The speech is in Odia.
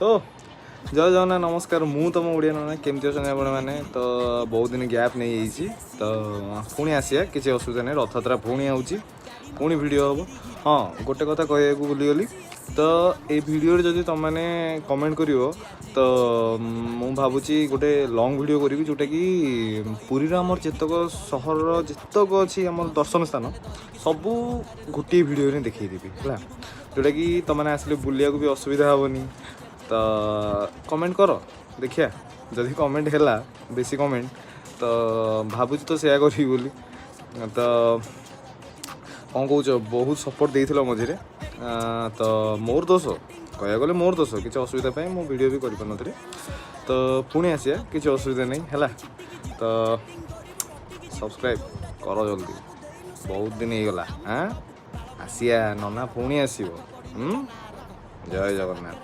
ସୋ ଜୟ ଜଗନ୍ନାଥ, ନମସ୍କାର। ମୁଁ ତମ ଓଡ଼ିଆ ନନା। କେମିତି ଅଛନ୍ତି ଆପଣମାନେ? ତ ବହୁତ ଦିନ ଗ୍ୟାପ୍ ନେଇଯାଇଛି, ତ ପୁଣି ଆସିବା, କିଛି ଅସୁବିଧା ନାହିଁ। ରଥଯାତ୍ରା ପୁଣି ଆଉଛି, ପୁଣି ଭିଡ଼ିଓ ହେବ। ହଁ, ଗୋଟେ କଥା କହିବାକୁ ଭୁଲିଗଲି। ତ ଏଇ ଭିଡ଼ିଓରେ ଯଦି ତୁମମାନେ କମେଣ୍ଟ କରିବ, ତ ମୁଁ ଭାବୁଛି ଗୋଟେ ଲଙ୍ଗ୍ ଭିଡ଼ିଓ କରିବି, ଯେଉଁଟାକି ପୁରୀର ଆମର ଯେତକ ସହରର ଯେତକ ଅଛି ଆମର ଦର୍ଶନ ସ୍ଥାନ, ସବୁ ଗୋଟିଏ ଭିଡ଼ିଓରେ ଦେଖେଇଦେବି, ହେଲା? ଯେଉଁଟାକି ତୁମମାନେ ଆସିଲେ ବୁଲିବାକୁ ବି ଅସୁବିଧା ହେବନି। ତ କମେଣ୍ଟ କର, ଦେଖିବା। ଯଦି କମେଣ୍ଟ ହେଲା, ବେଶୀ କମେଣ୍ଟ, ତ ଭାବୁଛି ତ ସେୟା କରିବି ବୋଲି। ତ କ'ଣ କହୁଛ? ବହୁତ ସପୋର୍ଟ ଦେଇଥିଲ ମଝିରେ। ତ ମୋର ଦୋଷ, କହିବାକୁ ଗଲେ ମୋର ଦୋଷ, କିଛି ଅସୁବିଧା ପାଇଁ ମୁଁ ଭିଡ଼ିଓ ବି କରିପାରୁନଥିଲି। ତ ପୁଣି ଆସିବା, କିଛି ଅସୁବିଧା ନାହିଁ, ହେଲା? ତ ସବସ୍କ୍ରାଇବ୍ କର ଜଲ୍ଦି। ବହୁତ ଦିନ ହେଇଗଲା। ଆଁ ଆସିବା, ନନା ପୁଣି ଆସିବ। ଜୟ ଜଗନ୍ନାଥ।